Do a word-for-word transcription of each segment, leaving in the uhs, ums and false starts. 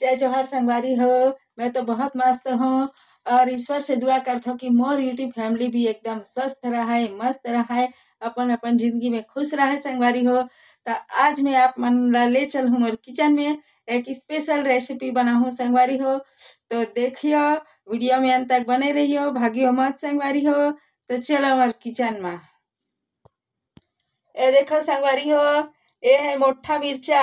जय जोहार संगवारी हो, मैं तो बहुत मस्त हूँ और ईश्वर से दुआ करत हूँ कि मोर YouTube family भी एकदम स्वस्थ रहे, मस्त रहे, अपन अपन जिंदगी में खुश रहे संगवारी हो। तो आज मैं आप मन ला ले चल हूँ मोर किचन में, एक स्पेशल रेसिपी बनाहूँ संगवारी हो। तो देखियो, वीडियो में अंत तक बने रहियो, भागियो मत संगवारी हो। तो चलो मोर किचन में। ए देखो संगवारी हो, ए है मोठा मिर्चा।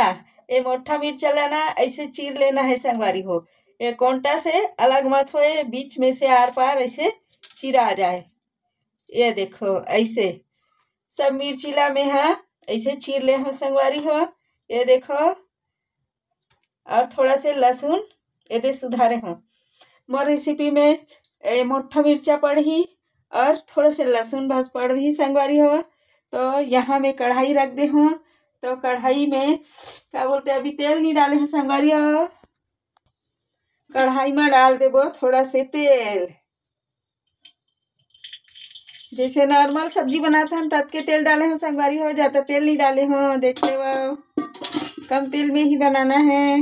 ए मोठा मिर्चा ला ना ऐसे चीर लेना है संगवारी हो। ए कोंटा से अलग मत होए, बीच में से आर पार ऐसे चीरा आ जाए। ये देखो ऐसे सब मिर्ची ला में हा ऐसे चीर ले हो संगवारी हो। ये देखो, और थोड़ा से लहसुन एदे सुधारे हो। मोर रेसिपी में ए मोठा मिर्चा पड़ही और थोड़ा से लहसुन बस पड़ही संगवारी हो। तो यहाँ मैं कढ़ाई रख दे हूँ। तो कढ़ाई में क्या बोलते, अभी तेल नहीं डाले हूँ संगवारी हो। कढ़ाई में डाल देबो थोड़ा से तेल। जैसे नॉर्मल सब्जी बनाथन ततके तेल डाले हूँ संगवारी हो, ज्यादा तेल नहीं डाले हूँ। देख लेवो, कम तेल में ही बनाना है।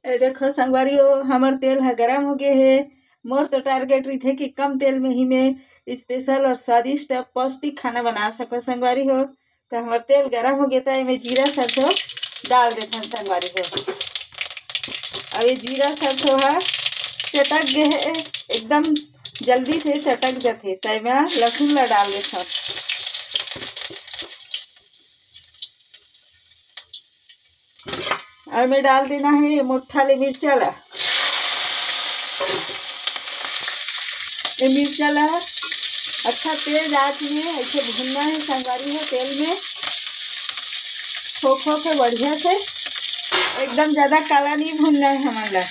ए देखो संगवारी हो, हमर तेल ह गरम हो गए हे। मोर तो टारगेट रहिथे कि कम तेल में ही मैं स्पेशल और स्वादिष्ट पौष्टिक खाना बना सको संगवारी हो। तो हमर तेल गरम हो गए, तो एमे जीरा सरसों डाल देथन संगवारी हो। अब ये जीरा सरसों ह चटक गए हे, एकदम जल्दी से चटक जथे, तो एमे लहसुन ला डाल देथन। और मैं डाल देना है ये मोठा ले मिर्चा ला। ये मिर्चा ला अच्छा तेज आंच में ऐसे भूनना है संगवारी हो, तेल में खो खो के बढ़िया से, एकदम ज्यादा काला नहीं भूनना है हमन ला,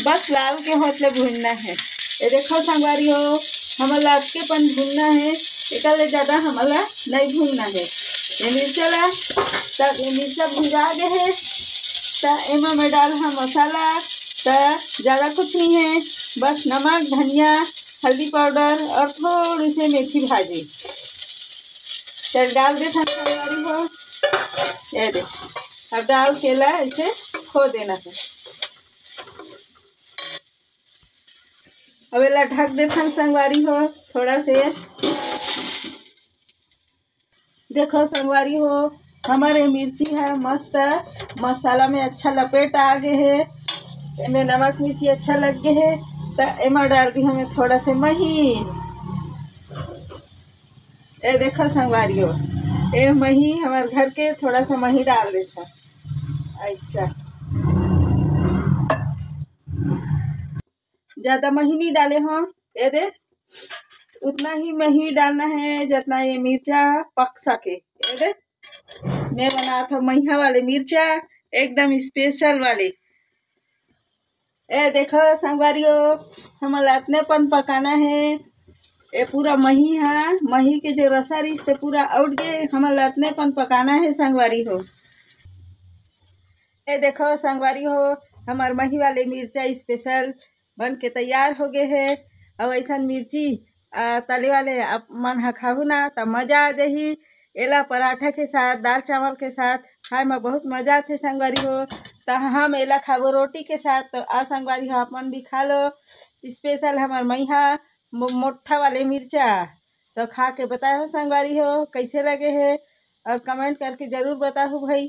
बस लाल के होत ले भूनना है। ये देखो संगवारी हो, हमन ला अतके पन भूनना है, एकर ले ज्यादा हमन ला नहीं भूनना है। ये मिर्चा ला, तब ये मिर्चा भुंजा गए है, त एमा मैं डाल हा मसाला, त ज्यादा कुछ नहीं है, बस नमक, धनिया, हल्दी पाउडर और थोड़ी सी मेथी भाजी। चल डाल दे संगवारी हो, ये दे, अब डाल के ला ऐसे खो देना है। अब एला ढक देथन संगवारी हो थोड़ा से। देखो संगवारी हो, हमर ये मिर्ची है मस्त मसाला में अच्छा लपेट आ गए है। एमे नमक मिर्ची अच्छा लग गए है, त एमा डाल दी हमें थोड़ा से मही। ए देखो संगवारी हो, ए मही हमर घर के थोड़ा सा मही डाल देता ऐसा। ज्यादा मही नहीं डाले हो, ये दे उतना ही मही डालना है जितना ये मिर्चा पक सके। ये दे मैं बनात हूँ महीहा वाले मिर्चा, एकदम स्पेशल वाले। ए देखो संगवारी हो, हमन ला अतने पन पकाना है। ए पूरा मही हा, मही के जो रसा रिस ते पूरा आउट गे, हमन ला अतने पन पकाना है संगवारी हो। ए देखो संगवारी हो, हमर मही वाले मिर्चा स्पेशल बन के तैयार हो गए है। अब ऐसन मिर्ची आ, तले वाले आप मन ह खाहू ना त मजा आ जाही। एला पराठा के साथ, दाल चावल के साथ खाए में बहुत मजा आथे संगवारी हो। त हम एला खाबो रोटी के साथ। तो आ संगवारी हो, आप मन भी खा लो। स्पेशल हमर मईहा मो-, मोठा वाले मिर्चा। तो खा के बताए हो संगवारी हो कैसे लगे है, और कमेंट करके जरूर बताहू भाई।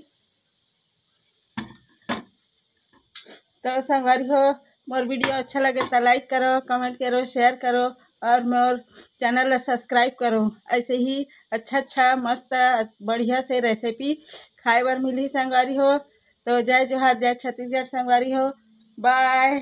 तो संगवारी हो, मोर वीडियो अच्छा लगे तो लाइक करो, कमेंट करो, शेयर करो और मोर चैनल ला सब्सक्राइब करो। ऐसे ही अच्छा अच्छा मस्त बढ़िया से रेसिपी खाए बर मिलही संगवारी हो। तो जय जोहार, जय छत्तीसगढ़ संगवारी हो, बाय।